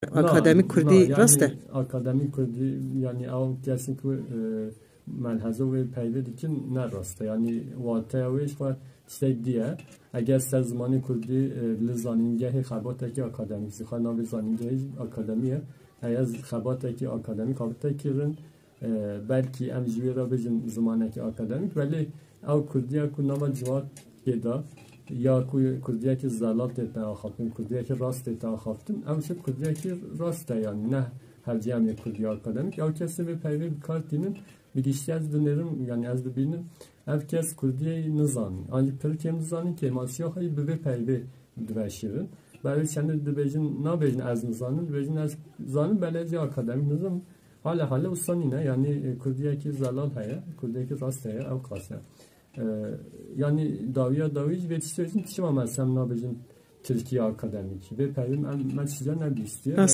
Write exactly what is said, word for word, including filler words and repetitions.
Akademî kurdî na, rast e? Yanî akademî kurdî, yanî ew kesên ku e, melheze wê peyvê dikin ne rast e. Yanî wateya wê ji xwe tiştek dî ye. Eger ser zimanê kurdî e, li zanîngehê xebatekî akademîk, ji xwe navê zanîngehê jî akademî ye. Eger xebatekî akademîk habitekî kirin, e, belkî em ji wê re bêjin zimanekî akademîk, belê ew kurdiya ku nava ciwatê de ya ku kurdiyekî zelal tête axaftin, kurdiyekî rast tête axaftin, ew jî kurdiyekî rast e, yanî ne hevcî em ê kurdiya akademîk. Ew kesê vê peyvê bi kar tînin, bi giştî ez dinêrim, yanî ez dibînim, ev kes kurdiyê nizanî, an jî pir kêm dizanî, kêmasiya xwe jî bi vê peyvê diveşîrin. Belê çendê dibêjin, nabêjin ez nizanim, dibêjin ez zanim, belê ez jî akademîk nizim. Hale hale wisa nîne, yanî e, kurdiyekî zelal heye, kurdiyekî rast heye, ew qas e. E, yanî dawiya dawî jî vê tiştê jî çima me sem nabêjin Tirkiye akademîk. Vê peyvê em me çica nebîstiye.